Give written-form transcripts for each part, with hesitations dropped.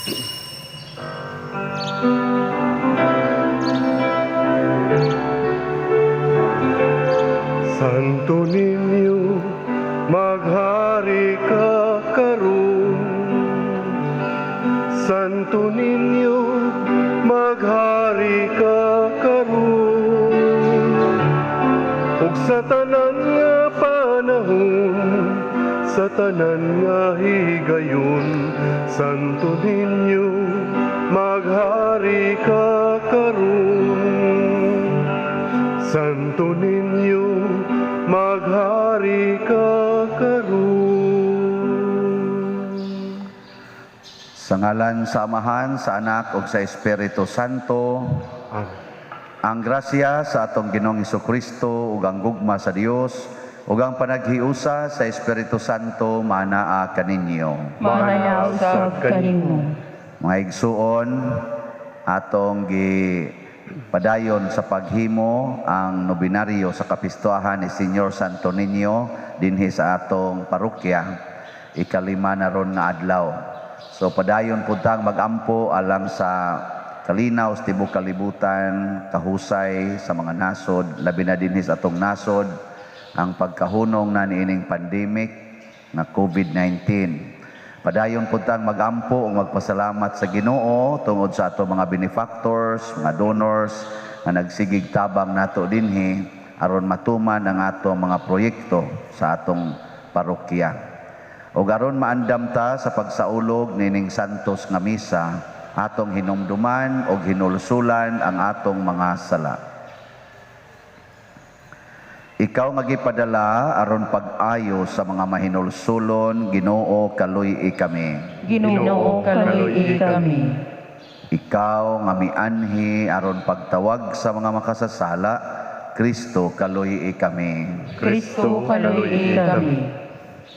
Santo Niño, maghari ka karon. Santo Niño, maghari ka karon. Ug sa tanan nga panahon, sa tanan nga higayon, Santo Niño, maghari ka karon. Santo Niño, maghari ka karon. Sa ngalan sa Amahan, sa Anak ug sa Espiritu Santo. Amen. Ang grasya sa atong Ginoong Kristo ug ang gugma sa Dios ug ang panaghiusa sa Espiritu Santo manaa kaninyo. Maana usab kanimo. Mga igsuon, atong gi padayon sa paghimo ang nobinaryo sa kapistuahan ni Señor Santo Niño dinhi sa atong parokya, ikalima na ron nga adlaw. So padayon pud tang magampo alang sa kalinaw sa tibuok kalibutan, kahusay sa mga nasod, labi na dinhi sa atong nasod ang pagkahunong na niining pandemic na COVID-19. Padayon pud tang magampo ug magpasalamat sa Ginoo tungod sa ato mga benefactors, mga donors nga nagsigig tabang nato dinhi aron matuman ang ato mga proyekto sa atong parokya. Ug aron maandam ta sa pagsaulog nining santos nga misa, atong hinumduman og hinulsulan ang atong mga sala. Ikaw nga gipadala aron pag-ayo sa mga mahinulsulon, Ginoo, kaluy-i kami. Ginoo, kaluy-i kami. Ikaw nga mianhi aron pagtawag sa mga makasasala, Kristo, kaluy-i kami. Kristo, kaluy-i kami.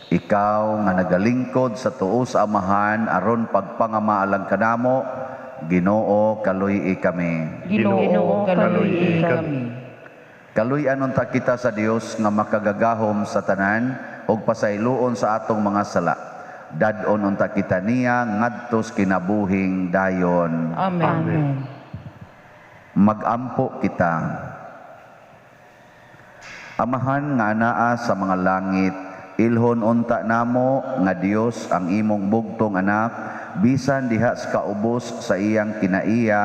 Ikaw nga nagalingkod sa tuo sa Amahan aron pagpangamaalang kanamo, Ginoo, kaluy-i kami. Ginoo, kaluy-i kami. Kaluy-an unta kita sa Dios nga makagagahom sa tanan ug pasayloon sa atong mga sala. Dad-on unta kita niya ngadtos kinabuhing dayon. Amen. Amen. Magampo kita. Amahan nga anaa sa mga langit, ilhon unta namo nga Dios ang imong bugtong anak bisan diha sa kaubos sa iyang kinaiya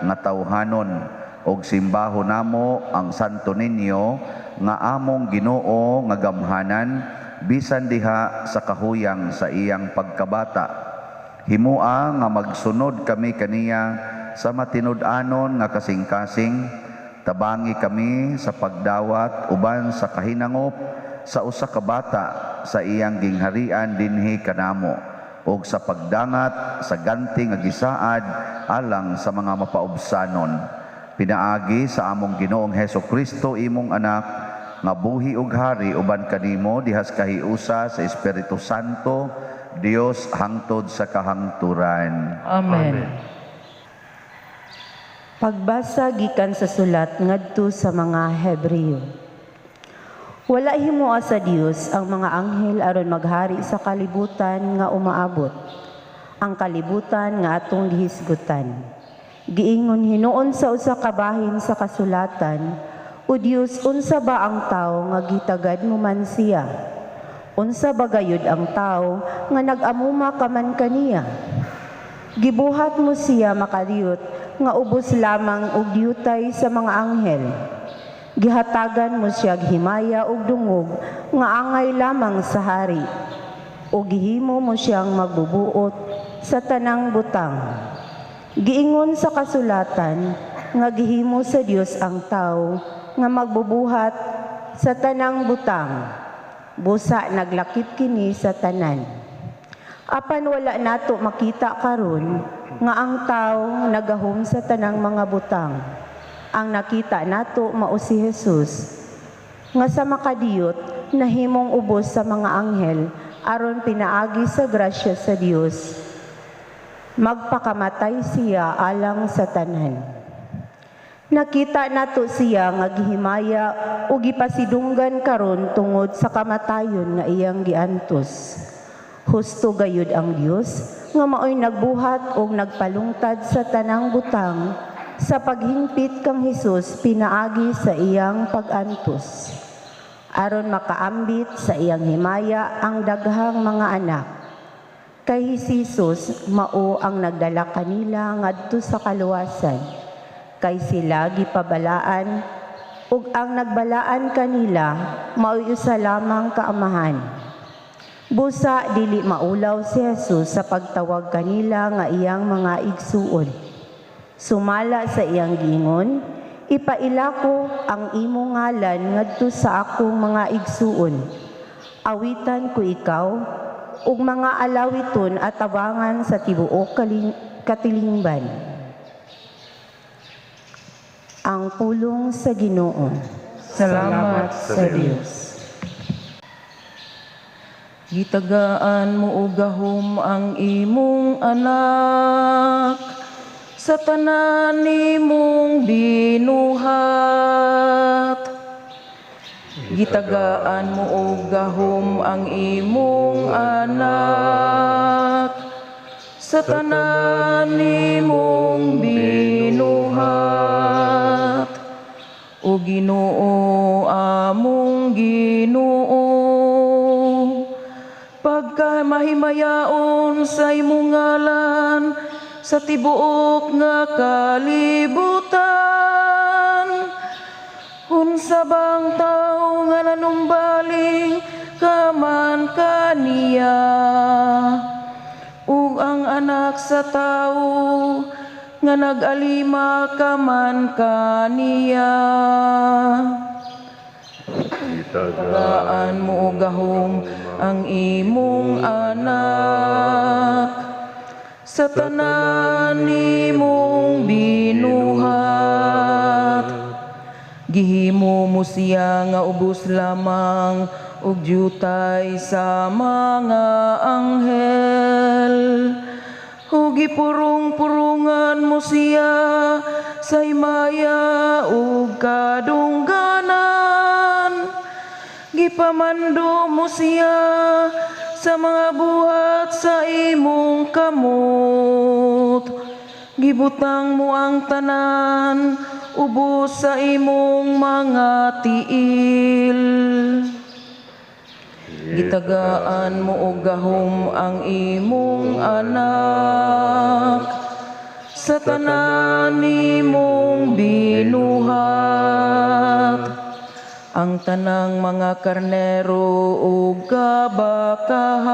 nga tawhanon, og simbaho namo ang Santo Niño nga among Ginoo nga gamhanan bisan diha sa kahuyang sa iyang pagkabata. Himua nga magsunod kami kaniya sa matinud-anon nga kasing-kasing, tabangi kami sa pagdawat uban sa kahinangop sa usa ka bata sa iyang gingharian dinhi kanamo, ug sa pagdangat sa ganti nga gisaad alang sa mga mapaubsanon. Pinaagi sa among Ginoong Heso Kristo, imong anak, nga buhi ug hari uban kanimo dihas kahiusa sa Espiritu Santo, Dios hangtod sa kahangturan. Amen. Pagbasa gikan sa sulat ngadto sa mga Hebreo. Wala himoa sa Dios ang mga anghel aron maghari sa kalibutan nga umaabot, ang kalibutan nga atong gihisgutan. Giingon hinuon sa usa ka bahin sa kasulatan, "O Dios, unsa ba ang tawo nga gitagad mo man siya? Unsa ba gayud ang tawo nga nag-amuma ka man kaniya? Gibuhat mo siya makadiyot nga ubos lamang og diyutay sa mga anghel. Gihatagan mo siya himaya ug dungog nga angay lamang sa hari, ug gihimo mo siyang magbubuot sa tanang butang." Giingon sa kasulatan nga gihimo sa Dios ang tawo nga magbubuhat sa tanang butang. Busa naglakip kini sa tanan. Apan wala nato makita karon nga ang tawo nagahom sa tanang mga butang. Ang nakita nato mao si Jesus, nga sa makadiyot nahimong ubos sa mga anghel aron pinaagi sa grasya sa Dios magpakamatay siya alang sa tanan. Nakita nato siya nga gihimaya o gipasidunggan karon tungod sa kamatayon nga iyang giantos. Husto gayud ang Dios nga maoy nagbuhat og nagpalungtad sa tanang butang sa paghingpit kang Hesus pinaagi sa iyang pag-antos, aron makaambit sa iyang himaya ang daghang mga anak. Kay Jesus mao ang nagdala kanila ngadto sa kaluwasan, kay sila gipabalaan ug ang nagbalaan kanila maoy usa lamang ka Amahan. Busa dili maulaw si Jesus sa pagtawag kanila nga iyang mga igsuon. Sumala sa iyang giingon, "Ipaila ko ang imong ngalan ngadto sa akong mga igsuon. Awitan ko ikaw ug mga alawiton at tabangan sa tibuok katilingban." Ang pulong sa Ginoo. Salamat sa Dios. Gitagaan mo og gahom ang imong anak sa tanan nimong binuhat. Gitagaan mo og gahom ang imong anak sa tanan nimong binuhat. O Ginoo, among Ginoo, pagka mahimayaon sa imong ngalan sa tibuok nga kalibutan, unsa bang tawo nga nanumbaling ka man kaniya, ug ang anak sa tawo nga nag-alima ka man kaniya? Tagaan mo og gahom ang imong anak sa tanan nimong binuhat. Gihimo mo siya nga ubos lamang og dyutay sa mga anghel. Ug gipurong-purungan mo siya sa himaya ug kadungganan. Gipamando mo siya sa mga buhat sa imong kamot. Gibutang mo ang tanan ubos sa imong mga tiil. Gitagaan mo og gahom ang imong anak sa tanan nimong binuhat. Ang tanang mga karnero ug kabakahan,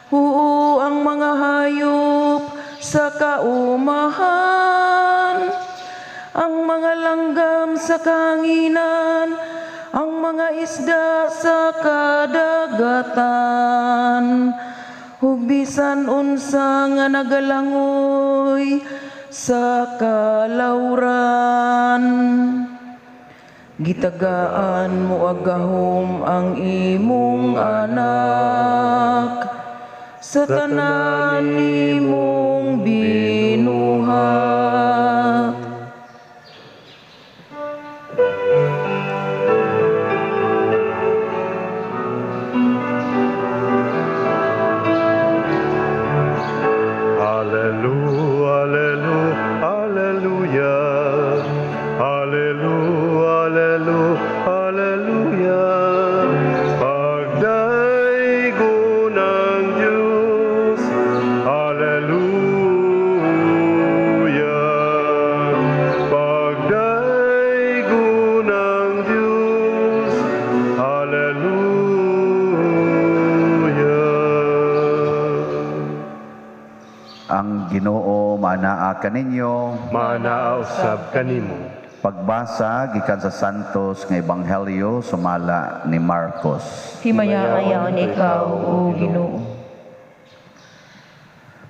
huo ang mga hayop sa kaumahan, ang mga langgam sa kahanginan, ang mga isda sa kadagatan, ug bisan unsa nga nagalangoy sa kalawran. Gitagaan mo og gahom ang imong anak sa tanan nimong binuhat. Alleluia, alleluia, alleluia. Alleluia, alleluia, alleluia. Pagdaygon ang Diyos. Alleluia. Pagdaygon ang Diyos. Alleluia. Ang Ginoo maanaa kaninyo. Maanaa usab kanimo. Pagbasa gikan sa Santos nga Ebanghelyo sumala ni Marcos. Himayaon ikaw, o Ginoo.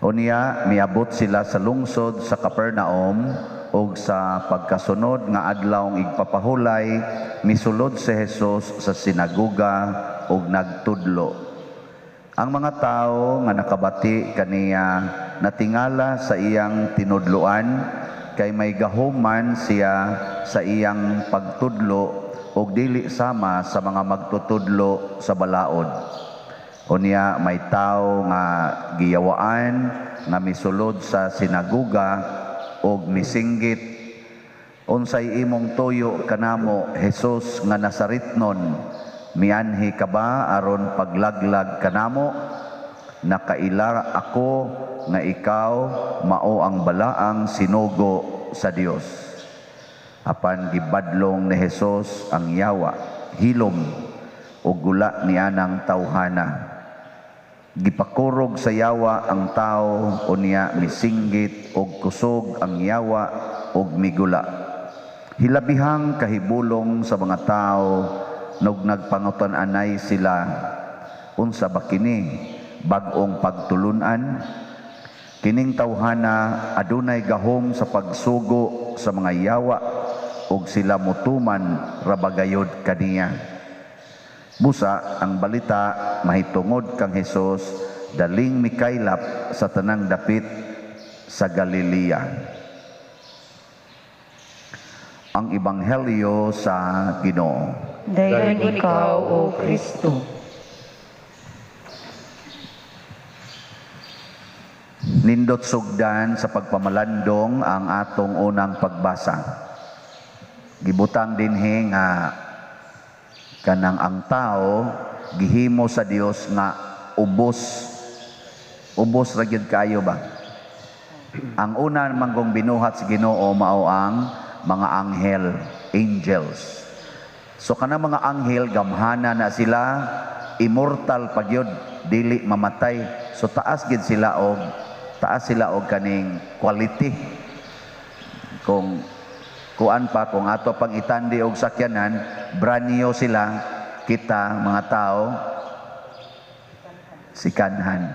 Unya miabot sila sa lungsod sa Capernaum, ug sa pagkasunod nga adlawng igpapahulay misulod si Jesus sa sinagoga ug nagtudlo. Ang mga tawo nga nakabati kaniya natingala sa iyang tinudloan, kay may gahuman siya sa iyang pagtudlo ug dili sama sa mga magtutudlo sa balaod. Unya may tawo nga giyawaan nga misulod sa sinaguga og misinggit, "Unsay imong tuyo kanamo, Jesus nga Nazaretnon? Mianhi ka ba aron paglaglag kanamo? Nakaila ako nga ikaw mao ang balaang sinugo sa Dios." Apan gibadlong ni Jesus ang yawa, "Hilom ug gula nianang tawhana." Gipakurog sa yawa ang tao, unya misinggit og kusog ang yawa ug migula. Hilabihang kahibulong sa mga tao nog nagpangutan-anay sila, "Unsa ba kini? Bag-ong pagtulunan? Kining tawhana adunay gahom sa pagsugo sa mga yawa ug sila mutuman ra bagayod kaniya." Busa ang balita mahitungod kang Hesus daling mikaylap sa tanang dapit sa Galilea. Ang Ebanghelyo sa Ginoo. Dayon ikaw, O Kristo. Nindot sugdan sa pagpamalandong ang atong unang pagbasa. Gibutang dinhi nga kanang ang tao gihimo sa Dios nga ubos. Ubos ra gyud kayo ba? Ang una manggong binuhat sa Ginoo mao ang mga anghel, angels. So kanang mga anghel gamhana na sila, immortal pa gyud, dili mamatay. So taas gid sila og kaning quality. Kung kuan pa, kung ato pang itandi og sakyanan, brand new sila, kita mga tao sikanhan.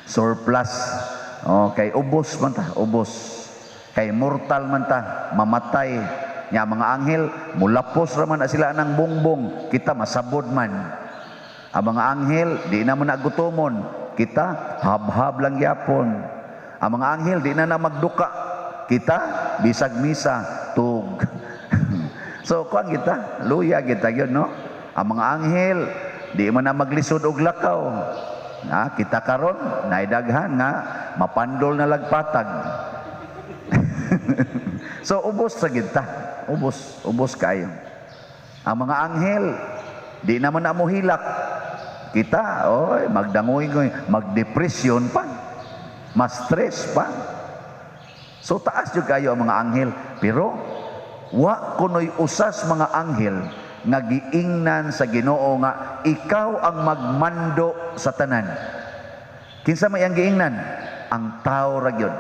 Surplus. Okay, ubos man ta, ubos. Kay mortal man ta, mamatay. Nya mga anghel mulapos ra man na sila nang bongbong, kita masabod man. Ang mga anghel di na man nagutomon, kita habhab lang gyapon. Ang mga anghel di na na magduka, kita bisag misa tug. So kuan kita, luya kita gyud, no? Ang mga anghel di man na maglisod og lakaw. Na kita karon naidaghan nga mapandol na lagpatag. So ubos sa kita, ubos kayo. Ang mga anghel di naman na mohilak. Kita oy magdangoy-ngoy, magdepresyon pa, ma-stress pa. So taas jud kayo ang mga anghel, pero wa kunoy usas mga anghel nga giingnan sa Ginoo nga ikaw ang magmando sa tanan. Kinsa may ang giingnan? Ang tao ra gyud.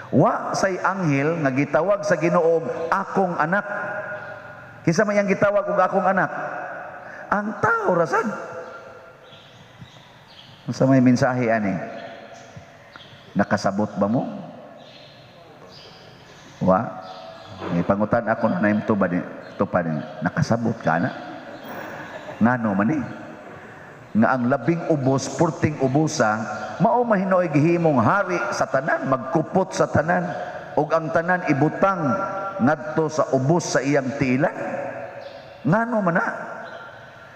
Wa say anghel nga gitawag sa Ginoo akong anak. Kinsa may ang gitawag og akong anak? Ang tao ra sad. Unsa may mensahe ani? Nakasabot ba mo? Wa. May pangutan ako na naim to ba ni, to pa ni, nakasabot ka na? Ngano man eh? Nga ang labing ubos, purting ubusa, mao mahinooy gihimong hari sa tanan, magkupot sa tanan, ug ang tanan ibutang ngadto sa ubos sa iyang tiilan. Ngano man na?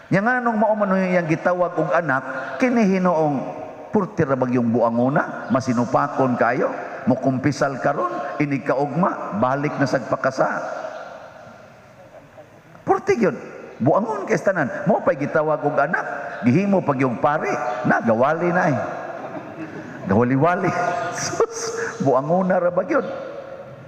Nya nganong mao man iyang gitawag og anak, kini hinoong purti ra bagyong buangona, masinupakon kayo, mukumpisal karon, inig kaugma, balik na sagpakasa. Purti gyud, buangon kay tanan. Mo pay gitawag og anak, gihimo pag yung pare, na gawali na eh. Gawali-wali. Sus, buangona ra ba gyud?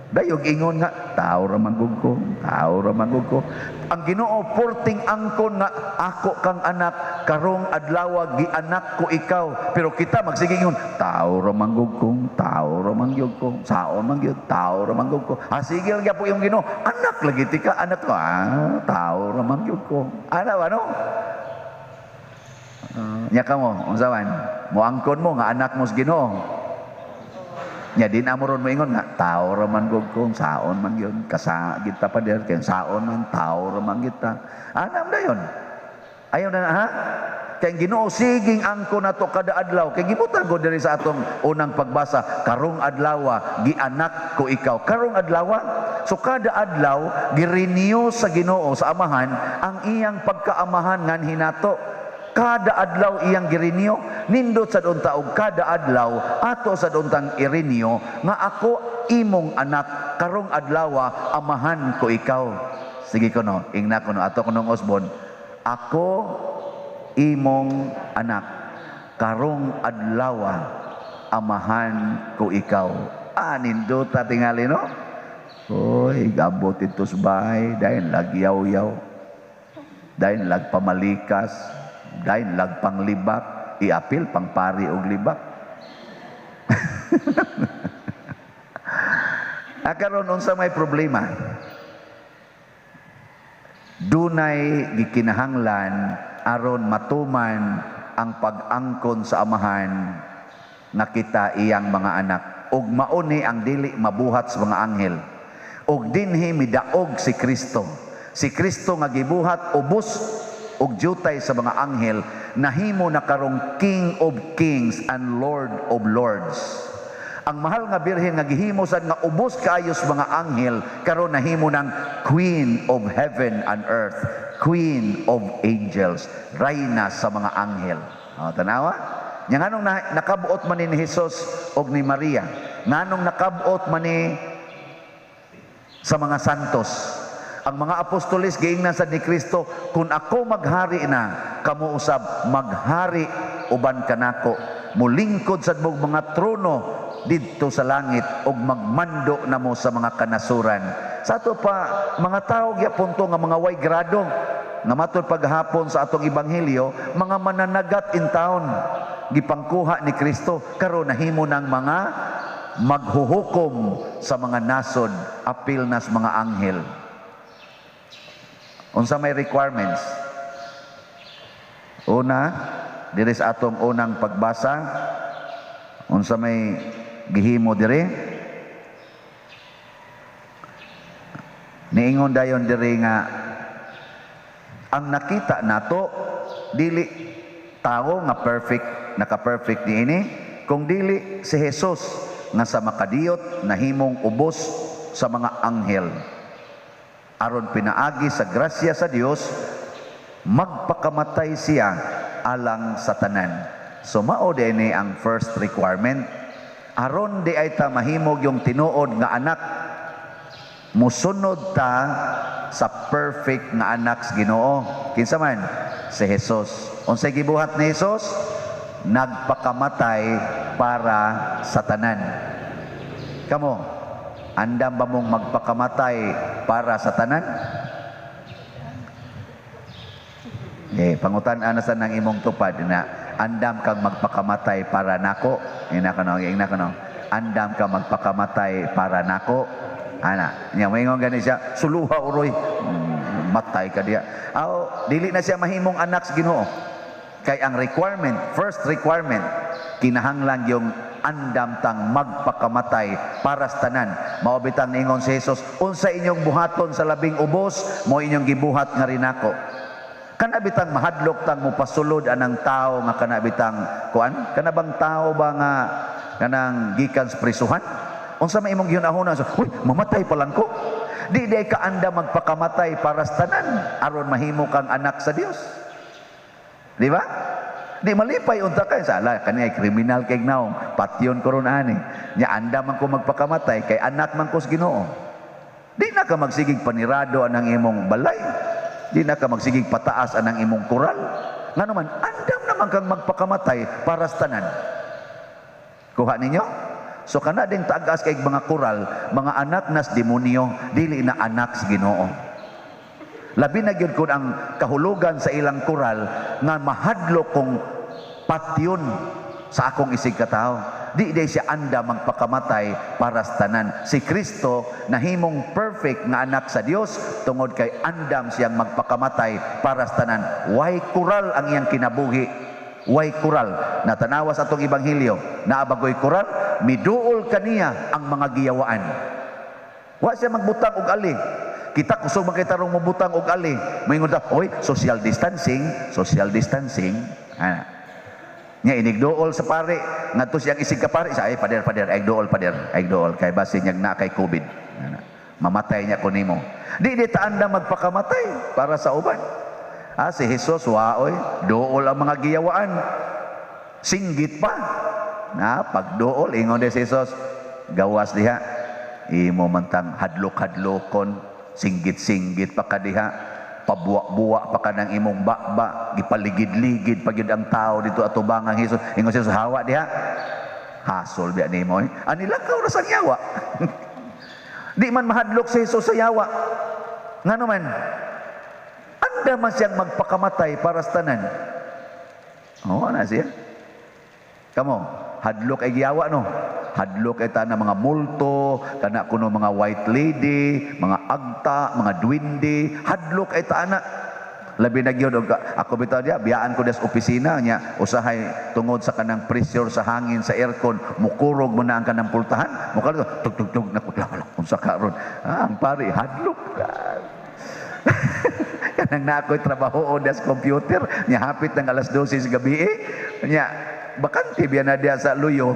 Dayog ingon nga, tao ra man gud ko, tao ra man gud ko. Ang Ginoo porting angkon nga ako kang anak, karong adlaw gianak ko ikaw. Pero kita magsige ingon, tao ra man gud ko, tao ra man gyud ko, saon man gyud, tao ra man gud ko. Ah, sige lang gyapon yung Ginoo, anak lagi tika, anak ko, ah, tao ra man gyud ko. Ana ba no? Nya kamo, unsa man? Moangkon mo nga anak mo sa Ginoo. Nya din amo ron moingon nga tao ra man gud ko, saon man gyud, kasa kita pa dir kay saon man, tao ra man kita. Anam dayon. Ayaw na ha? Kay Ginoo siging angko nato kada adlaw. Kay gibutan ko diri sa atong unang pagbasa, karong adlaw gianak ko ikaw. Karong adlaw. So kada adlaw girenew sa Ginoo sa amahan ang iyang pagkaamahan nganhi nato. Kada adlaw iyang girinyo, nindot sad unta og kada adlaw ato sad untang irinyo nga ako imong anak, karong adlawa amahan ko ikaw. Sige kuno, ingna kuno ato kunong Osborne, ako imong anak, karong adlawa amahan ko ikaw. Ah, nindota tingali, no? Oy, gabot ito sa bahay, dahil lagyaw-yaw, dahil lagpamalikas, dahil lagpanglibak, iapil pang pari og libak. Akaron unsa may problema? Dunay gikinahanglan aron matuman ang pag-angkon sa amahan nga kita iyang mga anak. Ug mauni ang dili mabuhat sa mga anghel. Ug dinhi midaog si Kristo. Si Kristo nga gibuhat ubos og jutay sa mga anghel, nahimo na karong King of Kings and Lord of Lords. Ang mahal nga birhen nga gihimo sad nga ubos kaayo sa mga anghel, karon nahimo ng Queen of Heaven and Earth, Queen of Angels, rayna sa mga anghel. O, tanawa? Nya nganong nakabuot man ni Jesus og ni Maria? Nganong nakabuot man ni sa mga santos? Ang mga apostoles giingnan sad ni Kristo, kung ako maghari na, kamo usab maghari uban kanako. Mulingkod sad mong mga trono didto sa langit ug magmando namo sa mga kanasuran. Sa ato pa mga tawo gyapon to nga mga way grado nga matud paghapon sa atong ebanghelyo, mga mananagat in town gipangkuha ni Kristo, karon nahimo ng mga maghuhukom sa mga nasod, apil nas mga anghel. Unsa may requirements? Una, diri sa atong unang pagbasa, unsa may gihimo diri? Niingon dayon diri nga ang nakita nato dili tawo nga perfect, naka-perfect niini, kung dili si Jesus nga sa makadiyot nahimong ubos sa mga anghel. Aron pinaagi sa grasya sa Dios, magpakamatay siya alang sa tanan. So mao dinhi ang first requirement. Aron di ay ta mahimog yung tinuod nga anak, musunod ta sa perfect nga anak sa Ginoo. Kinsa man? Si Jesus. Unsay gibuhat ni Jesus? Nagpakamatay para sa tanan. Kamo, andam ba mong magpakamatay para sa tanan? Eh, pangutan-an na sa nang imong tupad na andam kang magpakamatay para nako. Ina kano, ina kano. Andam kang magpakamatay para nako. Ana, nya moingon gani siya, suluha uroy. Matay ka diya. Aw, dili na siya mahimong anak sa Ginoo. Kay ang requirement, first requirement, kinahanglan yung andam tang magpakamatay para sa tanan. Mao bitang niingon si Jesus, unsa inyong buhaton sa labing ubos, mo inyong gibuhat nga rinako. Kana bitang mahadlok tang mopasulod anang tao nga kana bitang kuan? Kana bang tao ba nga kanang gikan sa prisuhan? Unsa may imong gihunahuna? So, uy, mamatay pa lang ko. Di di ka anda magpakamatay para sa tanan aron mahimo kang anak sa Dios. Di ba? Di malipay unta kay sala kani ay kriminal kay naong patyon ko ron ani. Nya anda man ko magpakamatay kay anak man ko sa Ginoo. Di na ka magsigig panirado anang imong balay. Di na ka magsigig pataas anang imong koral. Ngano man andam naman kang magpakamatay para sa tanan. Kuha ninyo? So kana ding tagas kay mga koral, mga anak nas demonyo, dili na anak sa Ginoo. Labi na gyud kun ang kahulugan sa ilang koral nga mahadlok kong patyon sa akong isig katawo. Di day siya anda magpakamatay para sa tanan. Si Kristo nahimong perfect nga anak sa Dios tungod kay andam siyang magpakamatay para sa tanan. Way koral ang iyang kinabuhi. Way koral. Natanawa sa atong ebanghelyo, naabagoy koral, miduol kaniya ang mga giyawaan. Wa siya magbutang og ali. Kita kusog man kay tarong mobutang og ali. Moingon ta, oy, social distancing, social distancing. Ana. Nya inigduol sa pare, ngadto siyang isig ka pare, sa ay pader pader, ay duol pader, ay duol kay basin niyag na kay COVID. Ana. Mamatay niya ko nimo. Di di ta anda magpakamatay para sa uban. Ah, si Jesus, waoy, duol ang mga giyawaan. Singgit pa. Na, pagduol, ingon si Jesus, gawas diha. Imo man tang hadlok-hadlokon, singgit-singgit pa ka diha, pabuwa-buwa pa ka ng imong baba, gipaligid-ligid pa gyud ang tao dito atubangang Jesus. Ingon si Jesus, hawa diha. Hasol biya nimo eh. Anila ka oras ang yawa. Di man mahadlok si Jesus sa yawa. Ngano man? Anda man siyang magpakamatay para sa tanan. Oo, na siya. Kamo, hadlok ay giyawa no. Hadlok ay tanan mga multo, kana kuno mga white lady, mga agta, mga duwende, hadlok ay taana. Labi na gyud og ako bitaw diya, biyaan ko des opisina nya, usahay tungod sa kanang pressure sa hangin sa aircon, mukurog mo na ang kanang pultahan, mukha tug tug tug naku unsa karon. Ah, ang pari hadlok. Kanang na ako'y trabaho des computer, nya hapit ng alas 12 sa gabi eh. Nya bakante biya na diya sa luyo.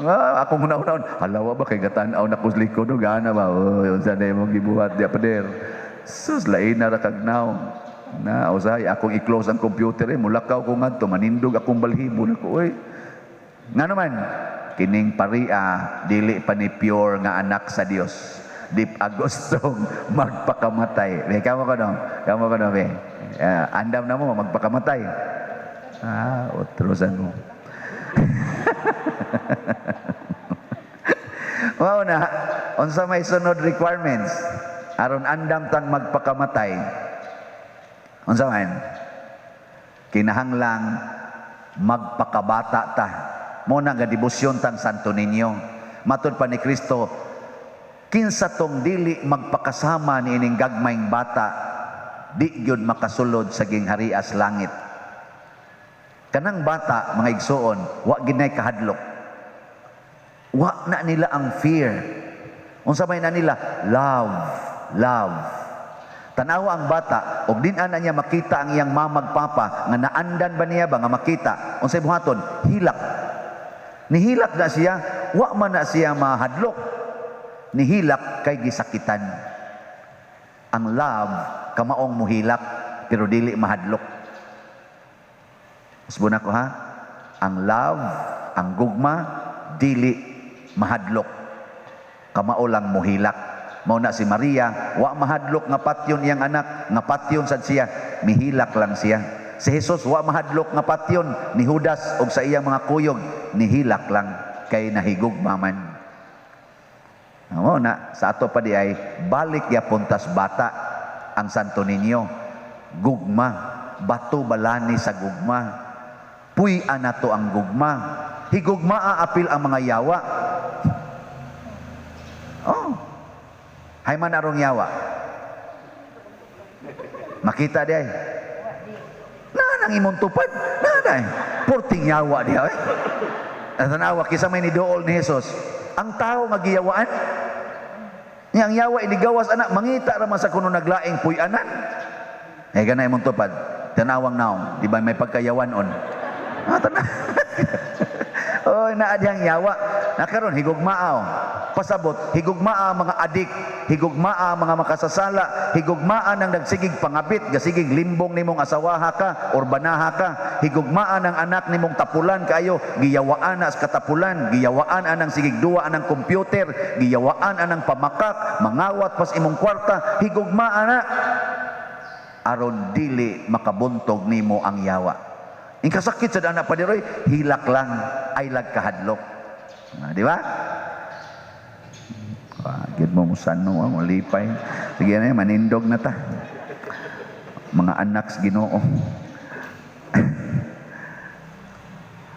Ah, akong una-unaon, halawa ba kay gatan-aw na kus likod no gana ba? Oh, unsa na imong gibuhat diya pader. Sus, lain na ra kag naong. Na usahay akong i-close ang computer eh, mulakaw ko ngadto, manindog akong balhibo nako oy. Ngano man kining paria dili pa ni pure nga anak sa Dios. Di agustong magpakamatay. Be, kamo ko no? Kamo ko no, be? Andam na mo magpakamatay. Ah, utrosan mo. Mao na, unsa may sunod requirements aron andam tang magpakamatay? Unsa man? Kinahanglang magpakabata ta. Mo na nga debosyon tang Santo Niño. Matud pa ni Kristo, kinsa tong dili magpakasama ni ining gagmayng bata, di gyud makasulod sa gingharias langit. Kanang bata, mga igsuon, wa ginay kahadlok. Wa na nila ang fear. Unsa may na nila? Love, love. Tanawa ang bata, og din ana niya makita ang iyang mamag papa, nga naandan ba niya ba nga makita? Unsay buhaton? Hilak. Nihilak na siya, wa man na siya mahadlok. Nihilak kay gisakitan. Ang love, kamaong muhilak, pero dili mahadlok. Usbon ako ha? Ang love, ang gugma, dili mahadlok. Kamao lang muhilak. Mao na si Maria, wa mahadlok nga patyon iyang anak, nga patyon sad siya, mihilak lang siya. Si Jesus wa mahadlok nga patyon ni Judas og sa iyang mga kuyog, nihilak lang kay nahigugma man. Mao na sa ato pa di ay balik gyapon tas bata ang Santo Niño. Gugma, bato balani sa gugma. Puy-an nato ang gugma. Higugmaa apil ang mga yawa. Oh. Hay man arong yawa. Makita di ay. Naa nang imong tupad. Naa na ay. Porting yawa di ay. Natanawa kisa may nidool ni Jesus. Ang tao nga giyawaan. Nya ang yawa inigawas anak mangita ra man sa kuno naglaing puy-anan. Eh ganay imong tupad. Tanawang naong, di ba may pagkayawan on. Ah, tanaw. Oy, naa diyang yawa. Nakaron higugmaaw. Pasabot, higugmaa mga adik, higugmaa mga makasasala, higugmaa nang nagsigig pangabit, gasigig limbong nimong asawaha ka or banaha ka, higugmaa ng anak nimong tapulan kayo, giyawaan na sa katapulan, giyawaan anang sigig duwa anang computer, giyawaan anang pamakak, mangawat pas imong kwarta, higugmaa na aron dili makabuntog nimo ang yawa. Inkasakit sa anak padiroy, hilak lang ay lagkahadlok. Ah, di ba? Gid mo musano ang lipay. Sige na, manindog na ta. Mga anak sa Ginoo.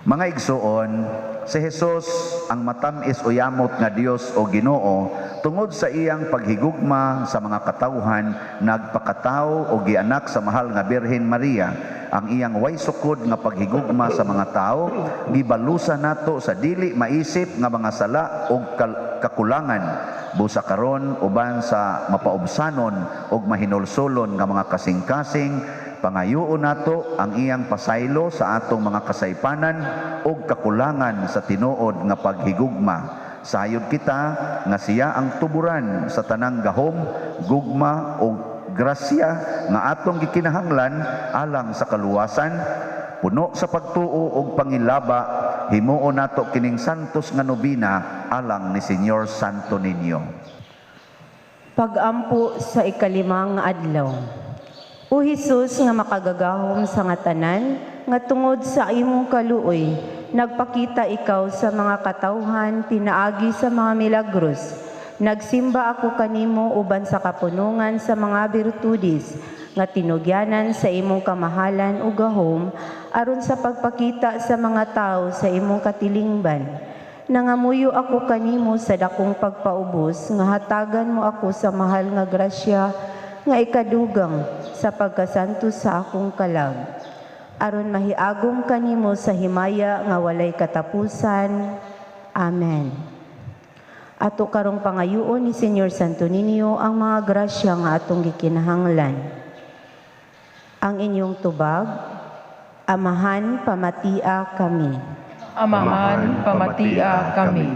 Mga igsuon, si Jesus ang matamis o yamot nga Dios o Ginoo tungod sa iyang paghigugma sa mga katawhan, nagpakatawo o gianak sa mahal nga Birhen Maria. Ang iyang way sukod nga paghigugma sa mga tao gibalusan nato sa dili maisip nga mga sala o kakulangan busa karon uban sa mapaubsanon og mahinulsolon nga mga kasing-kasing. Pangayoon nato ang iyang pasaylo sa atong mga kasaypanan ug kakulangan sa tinuod nga paghigugma. Sayod kita nga siya ang tuburan sa tanang gahom, gugma ug grasya nga atong gikinahanglan alang sa kaluwasan. Puno sa pagtuo ug pangilaba, himuon nato kining santos nga nobina alang ni Señor Santo Niño. Pag-ampo sa ikalimang adlaw. O Hesus nga makagagahom sa nga tanan, nga tungod sa imong kaluoy, nagpakita ikaw sa mga katawhan pinaagi sa mga milagros. Nagsimba ako kanimo uban sa kapunungan sa mga birtudes nga tinugyanan sa imong kamahalan ug gahom aron sa pagpakita sa mga tawo sa imong katilingban. Nangamuyo ako kanimo sa dakong pagpaubos nga hatagan mo ako sa mahal nga grasya nga ikadugang sa pagkasanto sa akong kalag, aron mahiagom kanimo sa himaya nga walay katapusan. Amen. Ato karong pangayuon ni Señor Santo Niño ang mga grasya nga atong gikinahanglan. Ang inyong tubag: Amahan, pamatia kami. Amahan, pamatia kami.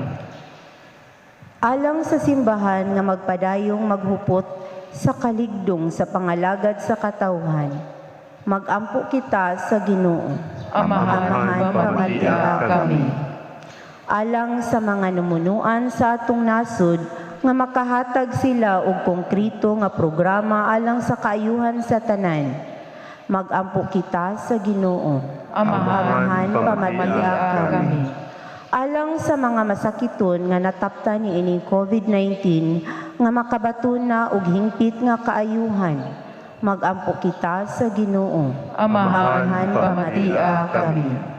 Alang sa simbahan nga magpadayong maghupot sa kaligdong sa pangalagad sa katawhan, magampo kita sa Ginoo. Amahan, pamatia kami. Alang sa mga numunuan sa atong nasod nga makahatag sila og konkreto nga programa alang sa kaayuhan sa tanan, magampo kita sa Ginoo. Amahan, pamatia kami. Alang sa mga masakiton nga nataptan niining COVID-19 nga makabaton na og hingpit nga kaayuhan, magampo kita sa Ginoo. Amahan, pamatia kami.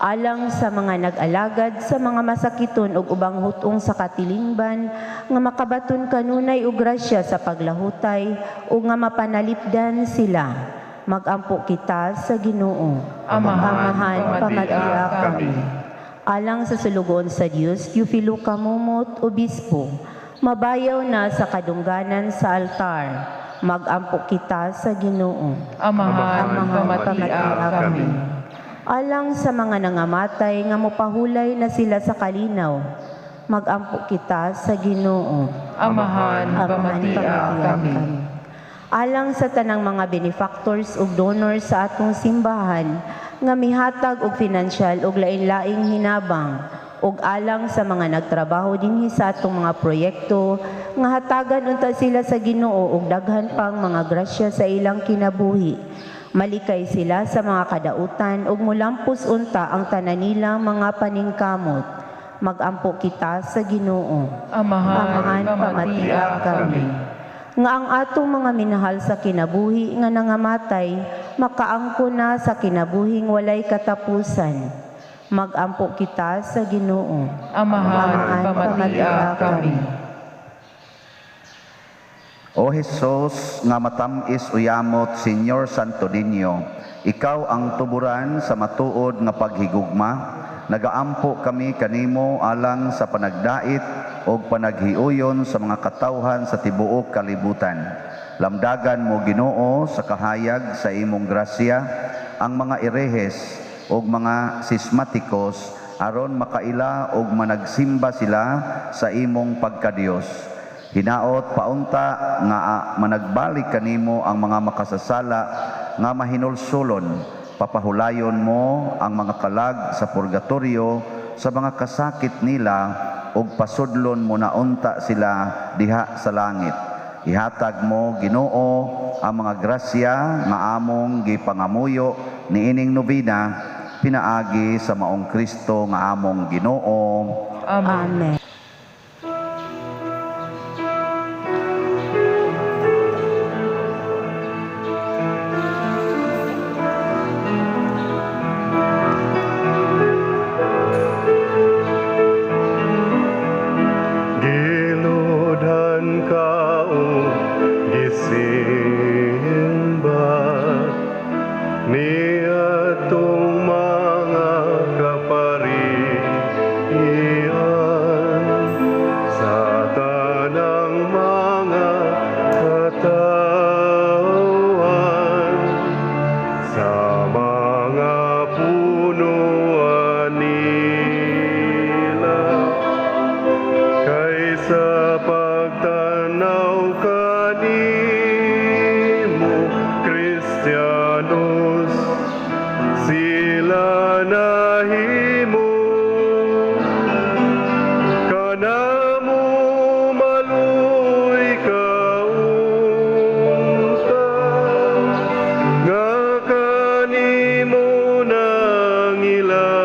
Alang sa mga nag-alagad sa mga masakiton ug ubang hutong sa katilingban nga makabaton kanunay og grasya sa paglahutay ug nga mapanalipdan sila, magampo kita sa Ginoo. Amahan, pamatia kami. Alang sa sulugoon sa Dios, Teofilo Camomot, Obispo, mabayaw na sa kadungganan sa altar, magampo kita sa Ginoo. Amahan, pamatia kami. Alang sa mga nangamatay nga mopahulay na sila sa kalinaw, magampo kita sa Ginoo. Amahan, pamatia kami. Alang sa tanang mga benefactors ug donors sa atong simbahan nga mihatag og financial ug lain-laing hinabang, ug alang sa mga nagtrabaho dinhi sa atong mga proyekto nga hatagan unta sila sa Ginoo og daghan pang mga grasya sa ilang kinabuhi. Malikay sila sa mga kadautan ug mulampos unta ang tanan nilang mga paningkamot. Magampo kita sa Ginoo. Amahan, pamatia kami. Nga ang atong mga minahal sa kinabuhi nga nangamatay, makaangko na sa kinabuhing walay katapusan. Magampo kita sa Ginoo. Amahan, pamatia kami. O Hesus nga matamis uyamot, Señor Santo Niño, ikaw ang tuburan sa matuod nga paghigugma. Nagaampo kami kanimo alang sa panagdait og panaghiuyon sa mga katawhan sa tibuok kalibutan. Lamdagan mo, Ginoo, sa kahayag sa imong grasya ang mga erehes og mga sismatikos aron makaila og managsimba sila sa imong pagkadiyos. Hinaot paunta nga managbalik kanimo ang mga makasasala nga mahinulsulon. Papahulayon mo ang mga kalag sa purgatorio sa mga kasakit nila ug pasudlon mo na unta sila diha sa langit. Ihatag mo, Ginoo, ang mga grasya nga among gipangamuyo niining nobina pinaagi sa maong Kristo nga among Ginoo. Amen. Amen. Giludhan ka o gisimba ni atong mga kaparian. Kristiyanos sila nahimo kanamo maluoy ka unta nga kanimo nangilaba,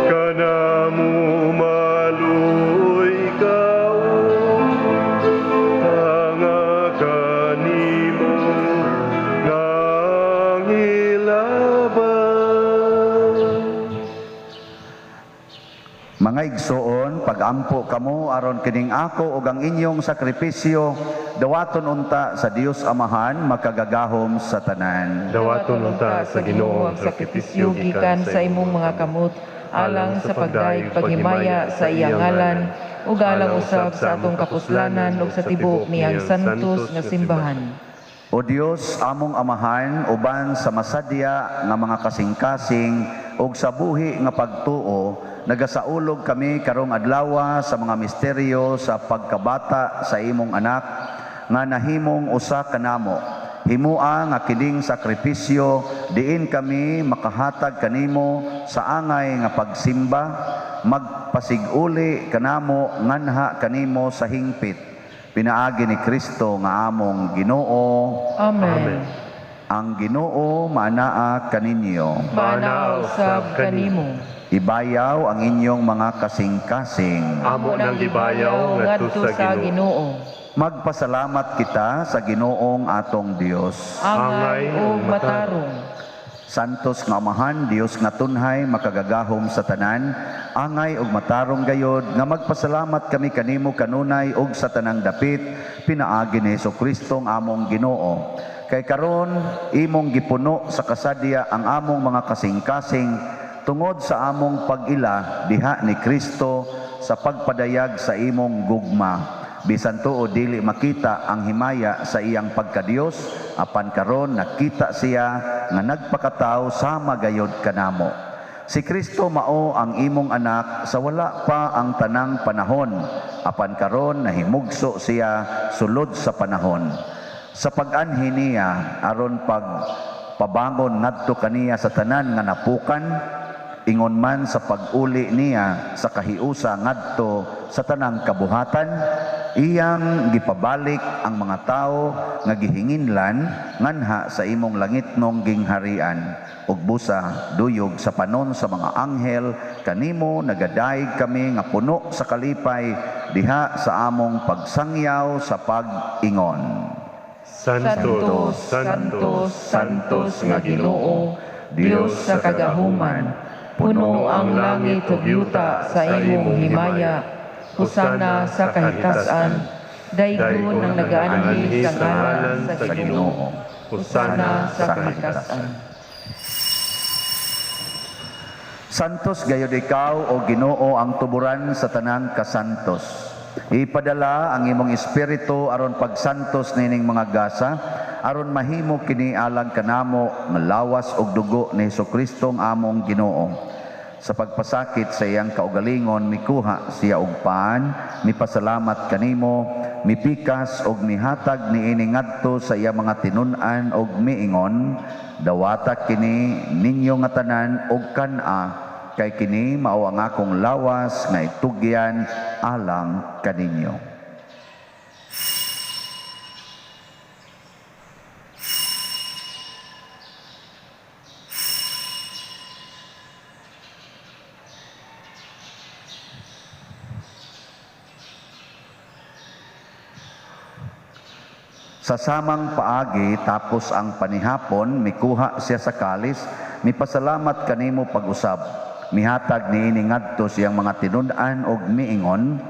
kanamo maluoy ka unta nga kanimo nangilaba. Mga igsoon, pagampo kamo aron kining ako ug ang inyong sakripisyo dawaton unta sa Dios Amahan makagagahom sa tanan. Dawaton unta sa Ginoo ang sakripisyo gikan sa imong mga kamot alang sa pagdayeg paghimaya sa iyang ngalan ug alang usab sa atong kapuslanan ug sa tibuok niyang santos nga simbahan. O Dios, among Amahan, uban sa masadya nga mga kasing-kasing ug sa buhi nga pagtuo, nagasaulog kami karong adlawa sa mga misteryo sa pagkabata sa imong anak nga nahimong usa kanamo. Himua nga kining sakripisyo diin kami makahatag kanimo sa angay nga pagsimba, magpasiguli kanamo nganha kanimo sa hingpit. Pinaagi ni Kristo nga among Ginoo. Amen. Ang Ginoo maanaa kaninyo. Maanaa usab kanimo. Ibayaw ang inyong mga kasing-kasing. Amo nang gibayaw ngadto sa Ginoo. Magpasalamat kita sa Ginoong atong Dios. Angay ug matarong. Santos nga Amahan, Dios nga tunhay, makagagahom sa tanan, angay ug matarong gayod nga magpasalamat kami kanimo kanunay ug sa tanang dapit pinaagi ni Hesukristo ang among Ginoo. Kay karon imong gipuno sa kasadya ang among mga kasing-kasing tungod sa among pag-ila diha ni Kristo sa pagpadayag sa imong gugma. Bisan tuo dili makita ang himaya sa iyang pagkadiyos, apan karon nakita siya nga nagpakatawo sama gayod kanamo. Si Kristo mao ang imong anak sa wala pa ang tanang panahon, apan karon nahimugso siya sulod sa panahon. Sa pag-anhi niya aron pagpabangon ngadto kaniya sa tanan nga napukan, ingon man sa pag-uli niya sa kahiusa ngadto sa tanang kabuhatan, iyang gipabalik ang mga tawo nga gihinginlan nganha sa imong langitnong gingharian. Ug busa duyog sa panon sa mga anghel kanimo nagadayeg kami nga puno sa kalipay diha sa among pagsangyaw sa pag-ingon. Santo, Santo, Santos nga Ginoo, Dios sa kagahuman, puno ang langit ug yuta sa imong himaya. Hosana sa kahitasan, daygon ang nagaanhi sa ngalan sa Ginoo. Hosana sa kahitasan. Santos gayod ikaw o Ginoo ang tuburan sa tanang kasantos. Ipadala ang imong espiritu aron pagsantos nining mga gasa, aron mahimo kini alang kanamo nga lawas ug dugo ni Hesukristo ang among Ginoo. Sa pagpasakit sa iyang kaugalingon, mikuha siya og paan, mipasalamat kanimo, mipikas og mihatag niini ngadto sa iyang mga tinun-an og miingon, dawata kini ninyo nga tanan og kan-a, kay kini mao ang akong lawas nga itugyan alang kaninyo. Sa samang paagi, tapos ang panihapon, mikuha siya sa kalis, mipasalamat kanimo pag-usab. Mihatag niini ngadto siyang mga tinun-an og miingon,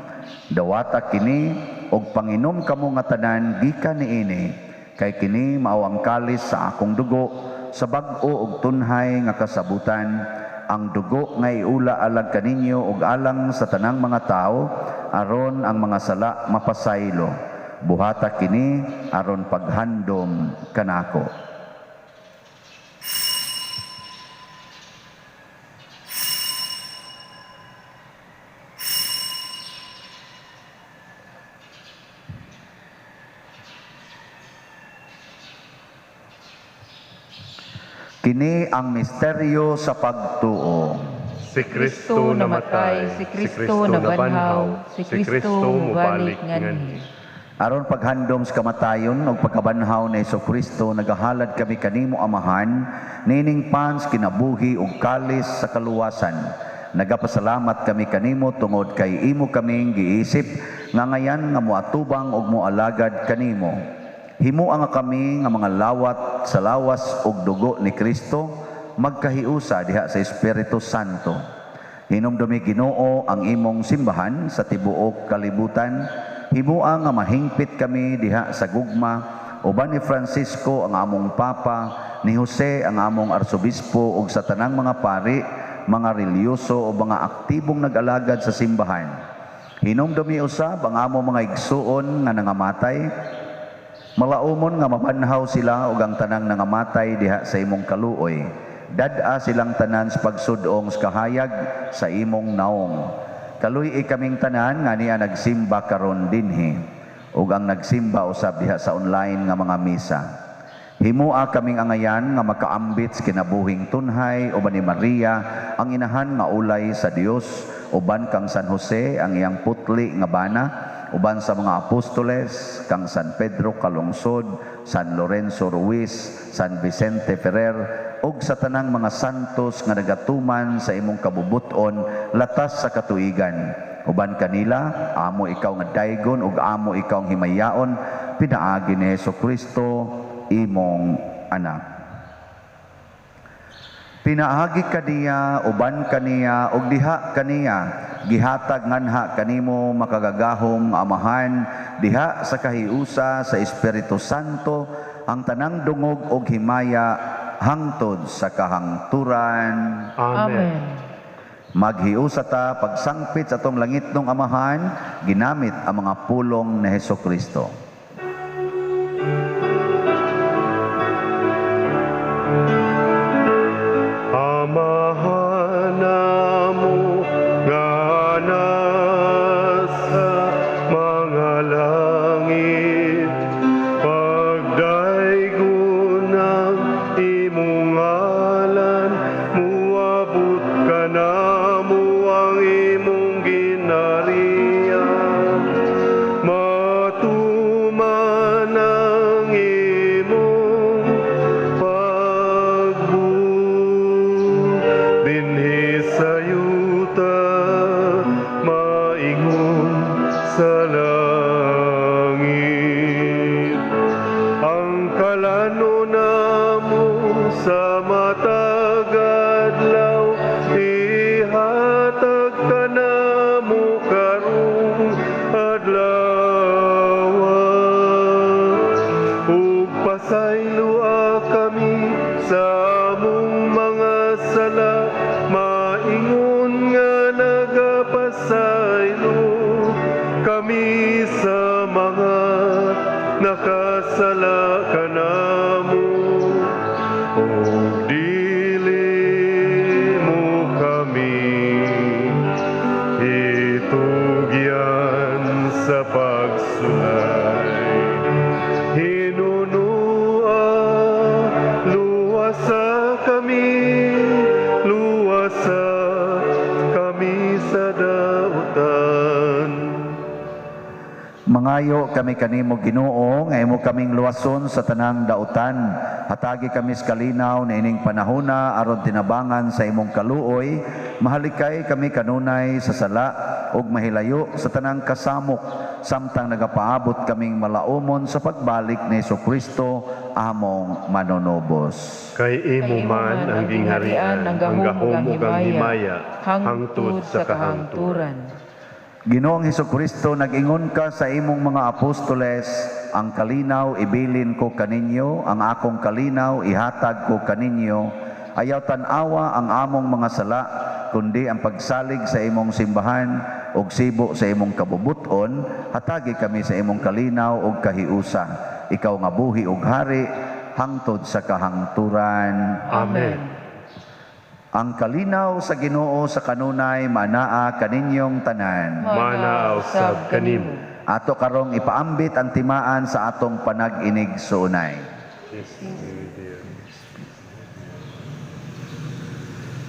dawata kini og panginom kamo nga tanan gikan niini, kay kini mao ang kalis sa akong dugo, sa bag-o og tunhay nga kasabutan, ang dugo nga iula alang kaninyo og alang sa tanang mga tawo, aron ang mga sala mapasaylo. Buhata kini aron paghandom kanako. Kini ang misteryo sa pagtuo. Si Kristo namatay, si Kristo nabanhaw, si Kristo mubalik nganhi. Aron paghandom sa kamatayon ug pagkabanhaw ni Hesukristo, nagahalad kami kanimo, Amahan, nining pans kinabuhi ug kalis sa kaluwasan. Nagapasalamat kami kanimo tungod kay imo kaming giisip nga ngayan nga moatubang ug moalagad kanimo. Himoa nga kami nga mga lawat sa lawas ug dugo ni Kristo magkahiusa diha sa Espiritu Santo. Hinumdumi, Ginoo, ang imong simbahan sa tibuok kalibutan. Himoa nga mahingpit kami diha sa gugma uban ni Francisco ang among Papa, ni Jose ang among Arsobispo ug sa tanang mga pari, mga relihiyoso o mga aktibong nag-alagad sa simbahan. Hinumdumi usab ang among mga igsuon nga nangamatay. Malaumon nga mabanhaw sila ug ang tanang nangamatay diha sa imong kaluoy. Dad-a silang tanan sa pagsudong sa kahayag sa imong naong. Kaluy-i kaming tanan nga niya nagsimba karon dinhi ug ang nagsimba usab diha sa online nga mga misa. Himoa kaming angayan nga makaambit sa kinabuhing tunhay uban ni Maria ang inahan nga ulay sa Dios, uban kang San Jose ang iyang putli nga bana, uban sa mga apostoles, kang San Pedro Calungsod, San Lorenzo Ruiz, San Vicente Ferrer, ug sa tanang mga santos nga nagatuman sa imong kabubuton latas sa katuigan. Uban kanila, amo ikaw nga daygon ug amo ikaw ang himayaon, pinaagi ni Hesukristo imong anak. Pinaagi kaniya, uban kaniya, ug diha kaniya, gihatag nganha kanimo makagagahom nga Amahan, diha sa kahiusa sa Espiritu Santo, ang tanang dungog ug himaya hangtod sa kahangturan. Amen. Maghiusa ta pagsangpit sa atong langitnong Amahan, ginamit ang mga pulong ni Hesukristo. Amahan namo nga nasa mga langit, pagdaygon ang imong ngalan, muabot kanamo ang imong ginharian, matuman ang imong pagbuot dinhi sa yuta, maingon sa langit. Ang kalano namo sa matag adlaw, ihatag kanamo karong adlaw. Ug pasayloa kami sa among mga sala, maingon nga nagapasaylo kami sa mga nakasala kanamo. Ug dili mo kami itugyan sa pagsulay, hinunua luwasa kami, luwasa kami sa dautan. Mangayo kami kanimo, Ginoo, nga imo kaming luwason sa tanang dautan. Hatagi kami sa kalinaw niining panahona aron tinabangan sa imong kaluoy, mahalikay kami kanunay sa sala ug mahilayo sa tanang kasamok samtang nagapaabot kaming malaumon sa pagbalik ni Hesukristo among manunubos. Kay imo man ang gingharian, ang gahom ug ang himaya, hangtod sa kahangturan. Ginoong Hesukristo, nag-ingon ka sa imong mga apostoles, ang kalinaw ibilin ko kaninyo, ang akong kalinaw ihatag ko kaninyo. Ayaw tan-awa ang among mga sala, kundi ang pagsalig sa imong simbahan ug sibo sa imong kabubuton, hatagi kami sa imong kalinaw ug kahiusa. Ikaw nga buhi ug hari hangtod sa kahangturan. Amen. Ang kalinaw sa Ginoo sa kanunay manaa kaninyong tanan. Manaa usab kanimo. Ato karong ipaambit ang timaan sa atong panag-inig suunay.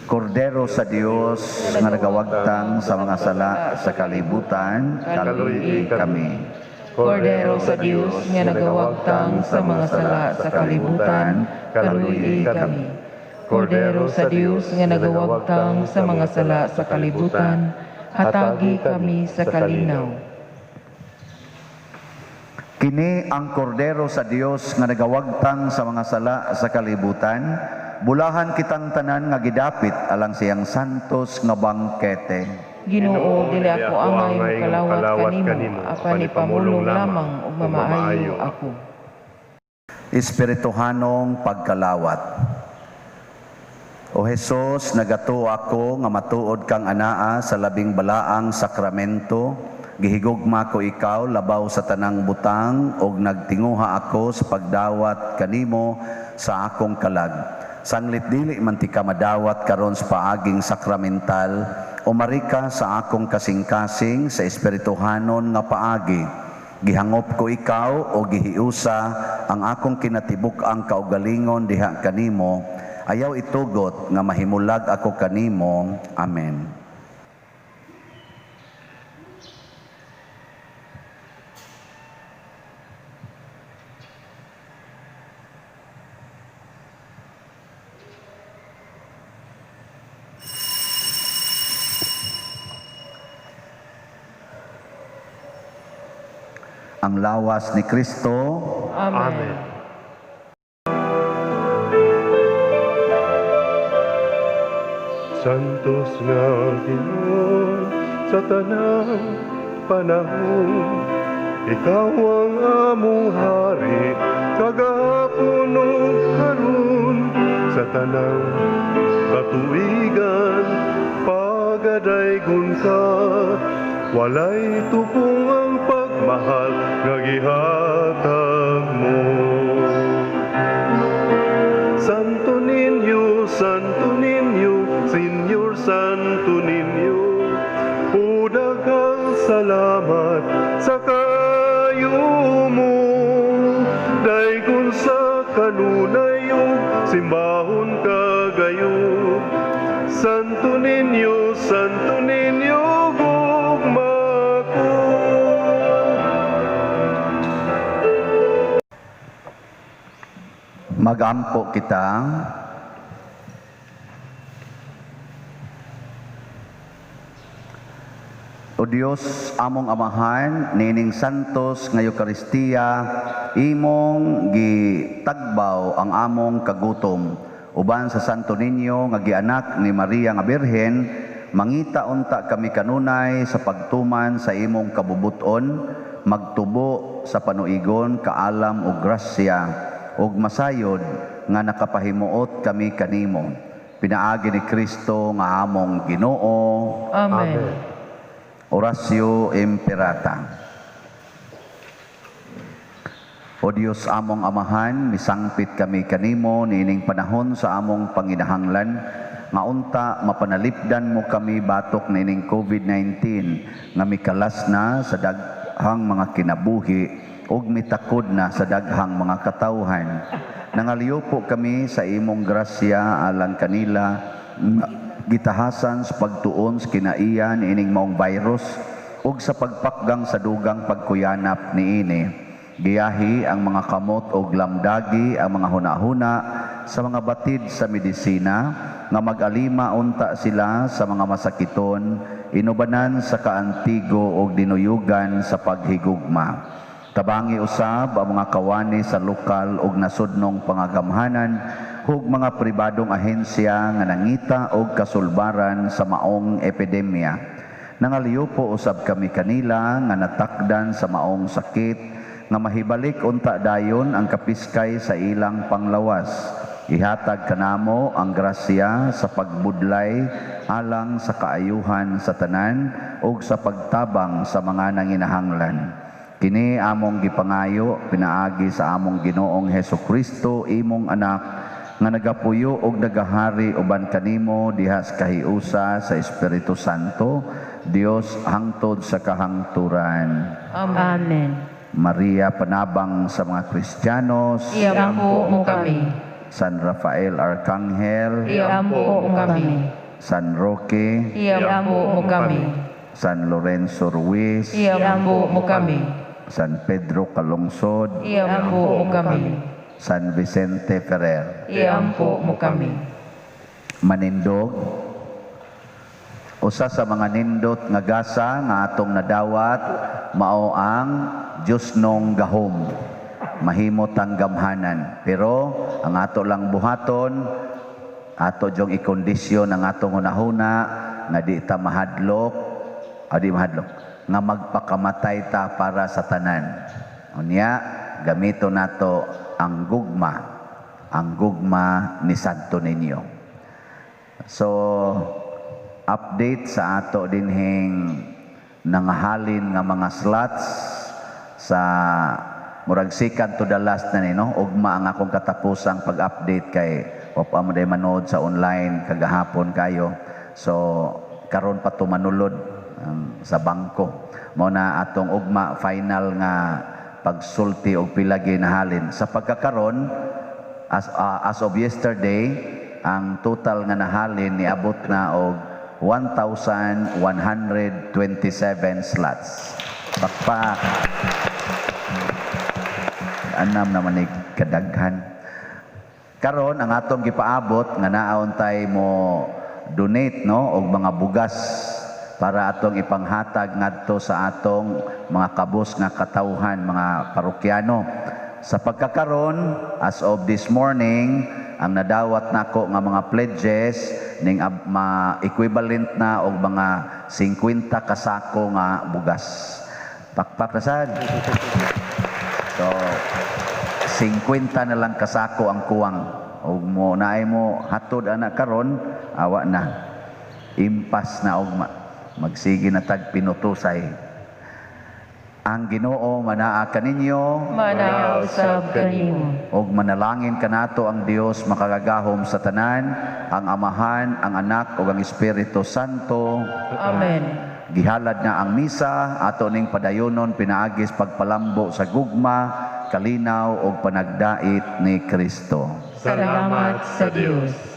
Kordero sa Dios nga nagawagtang sa mga sala sa kalibutan, kaluy kami. Kordero sa Dios nga nagawagtang sa mga sala sa kalibutan, kaluy kami. Kordero sa Dios nga nagawagtang sa mga sala sa kalibutan, hatagi kami sa kalinaw. Kini ang kordero sa Dios nga nagawagtang sa mga sala sa kalibutan, bulahan kitang tanan nga gidapit alang siyang santos nga bangkete. Ginoo, dili ako angay mokalawat kanimo, apan ipamulong lamang ug mamaayo ako. Espirituhanong pagkalawat. O Hesus, nagatuo ako nga matuod kang anaa sa labing balaang sakramento. Gihigugma ko ikaw labaw sa tanang butang ug nagtinguha ako sa pagdawat kanimo sa akong kalag. Sanglit dili man ti ka madawat karon sa paaging sakramental, umari ka sa akong kasing-kasing sa espirituhanon nga paagi. Gihangop ko ikaw o gihiusa ang akong kinatibuk-ang kaugalingon diha kanimo. Ayaw itugot nga mahimulag ako kanimo. Amen. Ang lawas ni Kristo. Amen. Amen. Santos nga Ginoo sa tanang panahon, ikaw ang among hari kagahapon ug karon, sa tanang katuigan pagadaygon ka, walay tupong ang pagmahal nga gihatag mo. Santo Niño, Santo Niño, Señor Santo Niño, o daghang salamat sa kayo mo. Daygon sa kanunay ug simbahon kagayo. Santo Niño, Santo Niño, gugma ko. Magampo kita. O Dios, among Amahan, nining santos nga Eukaristiya, imong gitagbaw ang among kagutom. Uban sa Santo Niño nga gianak ni Maria nga Birhen, mangita unta kami kanunay sa pagtuman sa imong kabubuton, magtubo sa panuigon, kaalam ug grasya, ug masayod nga nakapahimuot kami kanimo. Pinaagi ni Kristo nga among Ginoo. Amen. Oratio Imperata. O Dios among Amahan, misangpit kami kanimo niining panahon sa among panginahanglan nga unta mapanalipdan mo kami batok niining COVID-19 nga mikalas na sa daghang mga kinabuhi ug mitakod na sa daghang mga katawhan. Nangaliw po kami sa imong grasya alang kanila gitahasan sa pagtuon sa kinaiya niining maong virus ug sa pagpakgang sa dugang pagkuyanap niini. Giyahi ang mga kamot og lamdagi ang mga hunahuna sa mga batid sa medisina nga mag-alima unta sila sa mga masakiton, inubanan sa kaantigo og dinuyugan sa paghigugma. Tabangi usab ang mga kawani sa lokal og nasudnong pangagamhanan ug mga pribadong ahensya nga nangita og kasulbaran sa maong epidemya. Nangaliw po usab kami kanila nga natakdan sa maong sakit nga mahibalik unta dayon ang kapiskay sa ilang panglawas. Ihatag kanamo ang grasya sa pagbudlay alang sa kaayuhan sa tanan ug sa pagtabang sa mga nanginahanglan. Kini among gipangayo pinaagi sa among Ginoong Hesukristo, imong anak, nga nagapuyo og nagahari uban kanimo diha sa kahiusa sa Espiritu Santo, Dios hangtod sa kahangturan. Amen. Amen. Maria, panabang sa mga Kristiyanos, Iampo mo kami. San Rafael Arcangel, Iampo mo kami. San Roque, Iampo mo kami. San Lorenzo Ruiz, Iampo mo kami. San Pedro Calungsod, Iampo mo kami. San Vicente Ferrer. Iampo mo kami. Manindog, usa sa mga nindot nga gasa nga atong nadawat mao ang Diyosnong gahom. Mahimo tang gamhanan, pero ang ato lang buhaton, ato jong ikondisyon ang atong hunahuna nga di ta mahadlok, di mahadlok, nga magpakamatay ta para sa tanan. Unya, gamito nato ang gugma ni Santo Niño. So, update sa ato dinhing nangahalin nga mga slots sa murag second to the last na ni, no? Ugma ang akong katapusang pag-update kay wa pa mo day manood sa online kagahapon kayo. So karon pa to manulod sa bangko. Mao na atong ugma final nga pagsulti og pila ginahalin. Sa pagkakaron, as of yesterday, ang total nga nahalin niabot na og 1,127 slots. Pakpak. Anam naman ni kadaghan. Karon ang atong gipaabot nga naon tay mo donate, no, og mga bugas para atong ipanghatag ngadto sa atong mga kabus nga katawhan, mga parokyano. Sa pagkakaron, as of this morning, ang nadawat nako nga mga pledges ning ma equivalent na og mga 50 kasako nga bugas. Pakpak na sad. So 50 na lang kasako ang kuwang. Og mo naay mo hatod ana karon, awa na. Impas na ugma. Magsige na tag pinutusay. Ang Ginoo manaa kaninyo. Manaa usab kanimo. Ug manalangin kanato ang Dios makagagahom sa tanan, ang Amahan, ang Anak ug ang Espiritu Santo. Amen. Gihalad na ang misa, ato ning padayonon pinaagis pagpalambo sa gugma, kalinaw ug panagdait ni Kristo. Salamat sa Dios.